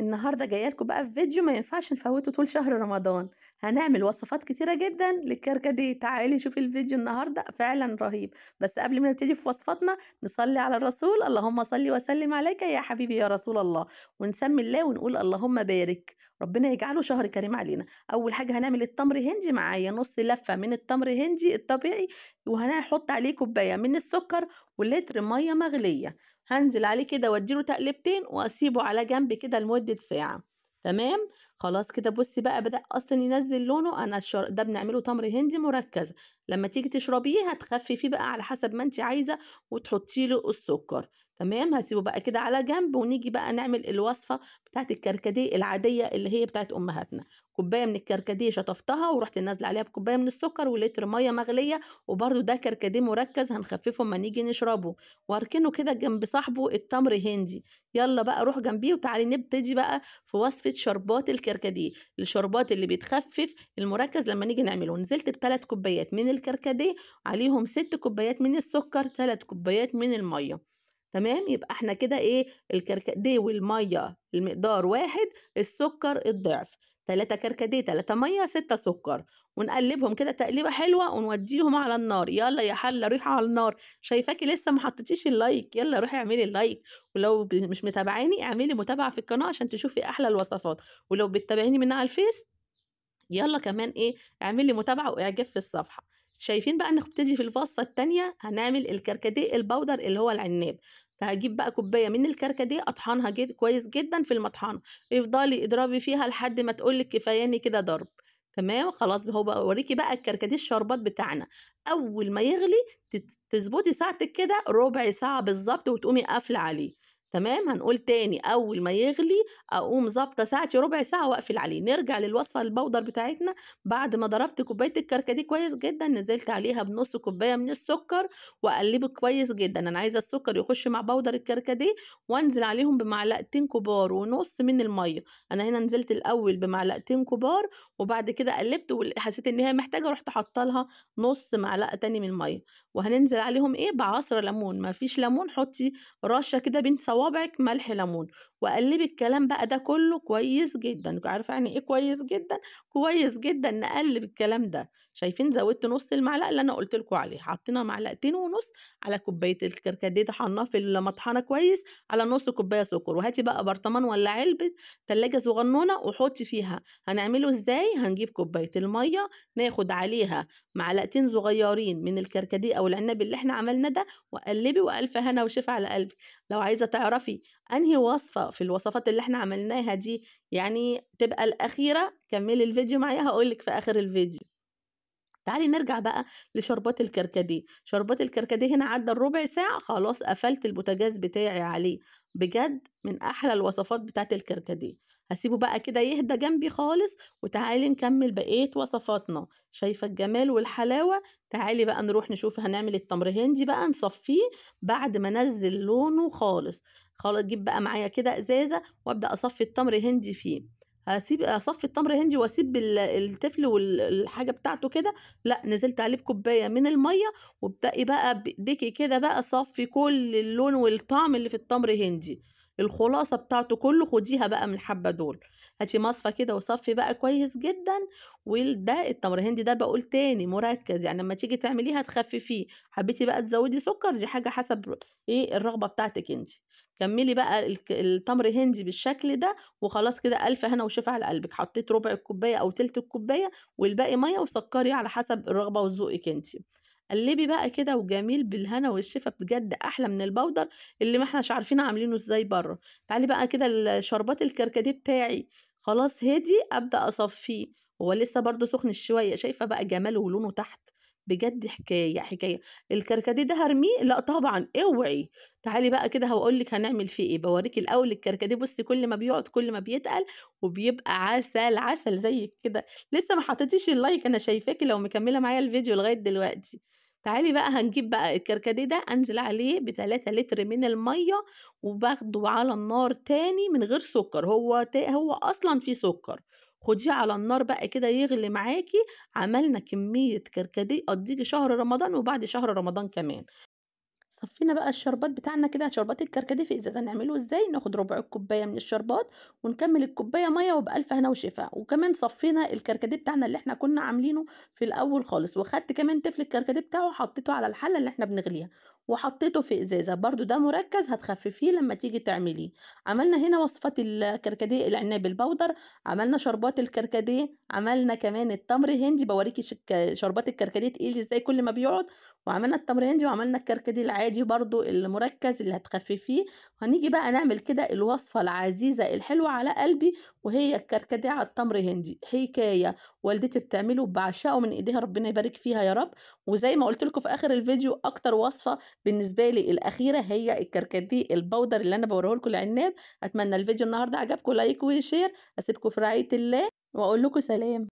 النهارده جاية لكم بقى في فيديو ما ينفعش نفوته طول شهر رمضان. هنعمل وصفات كتيرة جدا للكركديه. تعالي شوفي الفيديو النهارده فعلا رهيب. بس قبل ما نبتدي في وصفاتنا نصلي على الرسول، اللهم صل وسلم عليك يا حبيبي يا رسول الله، ونسمي الله ونقول اللهم بارك. ربنا يجعله شهر كريم علينا. اول حاجة هنعمل التمر هندي. معايا نص لفه من التمر هندي الطبيعي، وهنحط عليه كوباية من السكر ولتر مية مغليه. هنزل عليه كده واديله تقلبتين واسيبه على جنب كده لمدة ساعة. تمام خلاص كده. بصي بقى بدأ اصلا ينزل لونه. انا ده بنعمله تمر هندي مركز. لما تيجي تشربيه هتخففيه بقى على حسب ما انت عايزه وتحطي له السكر. تمام هسيبه بقى كده على جنب، ونيجي بقى نعمل الوصفة بتاعت الكركديه العادية اللي هي بتاعت امهاتنا. كوباية من الكركديه شطفتها ورحت نازله عليها بكوبايه من السكر ولتر مية مغليه، وبرده ده كركديه مركز هنخففه اما نيجي نشربه، واركنه كده جنب صاحبه التمر هندي. يلا بقى روح جنبيه وتعالي نبتدي بقى في وصفه شربات الكركديه، الشربات اللي بيتخفف المركز لما نيجي نعمله. نزلت ب3 كوبايات من الكركديه، عليهم 6 كوبايات من السكر، 3 كوبايات من المية. تمام يبقى احنا كده ايه، الكركديه والمية المقدار واحد، السكر الضعف. 3 كركديه 3 مية 6 سكر، ونقلبهم كده تقليبه حلوة ونوديهم على النار. يلا يا حله روحي على النار، شايفاكي لسه ما حطيتيش ال like، يلا روحي اعملي ال like. ولو مش متابعاني اعملي متابعه في القناة عشان تشوفي احلى الوصفات، ولو بتتابعيني من على الفيس يلا كمان ايه اعملي متابعه واعجاب في الصفحة. شايفين بقى نبتدي في الوصفة الثانية. هنعمل الكركديه ال powder اللي هو العناب. هجيب بقى كوباية من الكركديه اطحنها جد كويس جدا في المطحنه، افضلي اضربي فيها لحد ما تقولك كفاياني كده ضرب. تمام خلاص هو بقى اوريكي بقى الكركديه الشربات بتاعنا. اول ما يغلي تظبطي ساعتك كده ربع ساعة بالظبط وتقومي قافله عليه. تمام هنقول تاني، اول ما يغلي اقوم ظابطة ساعتي ربع ساعة واقفل عليه. نرجع للوصفه ال powder بتاعتنا. بعد ما ضربت كوباية الكركديه كويس جدا نزلت عليها بنص كوباية من السكر واقلبه كويس جدا. انا عايزه السكر يخش مع powder الكركديه، وانزل عليهم بمعلقتين كبار ونص من المية. انا هنا نزلت الاول بمعلقتين كبار وبعد كده قلبت وحسيت ان هي محتاجه رحت حاطه لها نص معلقه تاني من المية. وهننزل عليهم ايه بعصره ليمون، ما فيش ليمون حطي رشه كده بين صوابعك ملح ليمون، وقلبي الكلام بقى ده كله كويس جدا. عارفه يعني ايه كويس جدا؟ كويس جدا نقلب الكلام ده. شايفين زودت نص المعلقة اللي انا قلت لكم عليها، حطينا معلقتين ونص على كوباية الكركديه طحناه في المطحنه كويس على نص كوباية سكر. وهاتي بقى برطمان ولا علبة تلاجة صغنونه وحطي فيها. هنعمله ازاي؟ هنجيب كوباية المية ناخد عليها معلقتين صغيرين من الكركديه او العنب اللي احنا عملنا ده، وقلبي والف هنا وشفا على قلبي. لو عايزه تعرفي انهي وصفه في الوصفات اللي احنا عملناها دي يعني تبقى الاخيرة كملي الفيديو معايا، هقولك في اخر الفيديو. تعالي نرجع بقى لشربات الكركديه. شربات الكركديه هنا عدى الربع ساعة خلاص قفلت البوتاجاز بتاعي عليه. بجد من احلى الوصفات بتاعت الكركديه. هسيبه بقى كده يهدى جنبي خالص، وتعالي نكمل بقية وصفاتنا. شايفه الجمال والحلاوه؟ تعالي بقى نروح نشوف هنعمل التمر هندي بقى، نصفيه بعد ما نزل لونه خالص. خلاص اجيب بقى معايا كده ازازة وابدا اصفي التمر هندي فيه. هسيب اصفي التمر هندي واسيب التفل والحاجة بتاعته كده، لا نزلت عليه بكوبايه من المية، وابدأي بقى بايديكي كده بقى صفي كل اللون والطعم اللي في التمر هندي، الخلاصة بتاعته كله خديها بقى من الحبة دول. هاتي مصفى كده وصفي بقى كويس جدا. وده التمر هندي ده بقول تاني مركز، يعني لما تيجي تعمليها تخففيه. حبيتي بقى تزودي سكر دي حاجة حسب ايه الرغبة بتاعتك انت. كملي بقى التمر هندي بالشكل ده وخلاص كده الف هنا وشفا على قلبك. حطيت ربع الكوباية او تلت الكوباية والباقي مية، وسكري على حسب الرغبة وذوقك انت. قلبي بقى كده وجميل بالهنا والشفا، بجد احلى من البودر اللي ما احناش عارفين عاملينه ازاي بره. تعالي بقى كده الشربات الكركديه بتاعي خلاص هدي، ابدا اصفيه. هو لسه برده سخن شوية. شايفه بقى جماله ولونه تحت، بجد حكاية حكاية. الكركديه ده هرميه؟ لا طبعا اوعي. تعالي بقى كده هقول لك هنعمل فيه ايه. بوريكي الاول الكركديه. بصي كل ما بيقعد كل ما بيتقل وبيبقى عسل عسل زي كده. لسه ما حطيتيش ال like، انا شايفاكي لو مكملة معايا الفيديو لغاية دلوقتي. تعالي بقى هنجيب بقى الكركديه ده انزل عليه ب3 لتر من المية، وباخده على النار تاني من غير سكر. هو اصلا فيه سكر. خديه على النار بقى كده يغلي معاكي. عملنا كمية كركديه قضيكي شهر رمضان وبعد شهر رمضان كمان. صفينا بقى الشربات بتاعنا كده، شربات الكركديه في ازازة. نعمله ازاي؟ ناخد ربع الكوباية من الشربات ونكمل الكوباية مية، وبألف هنا وشفا. وكمان صفينا الكركديه بتاعنا اللي احنا كنا عاملينه في الاول خالص، وخدت كمان تفل الكركديه بتاعه وحطيته على الحلة اللي احنا بنغليها، وحطيته في ازازة برده. ده مركز هتخففيه لما تيجي تعمليه. عملنا هنا وصفه الكركديه العناب البودر، عملنا شربات الكركديه، عملنا كمان التمر هندي. بوريكي شربات الكركديه تقيل ازاي كل ما بيقعد. وعملنا التمر هندي، وعملنا الكركديه العادي برضو المركز اللي هتخففيه. هنيجي بقى نعمل كده الوصفة العزيزة الحلوة على قلبي، وهي الكركديه على التمر هندي. حكاية والدتي بتعمله، بعشقه من ايديها، ربنا يبارك فيها يا رب. وزي ما قلت لكم في اخر الفيديو، اكتر وصفه بالنسبة لي الاخيرة هي الكركديه البودر اللي انا بوريه لكم العناب. اتمنى الفيديو النهارده عجبكم، like و share. اسيبكم في رعاية الله واقول لكم سلام.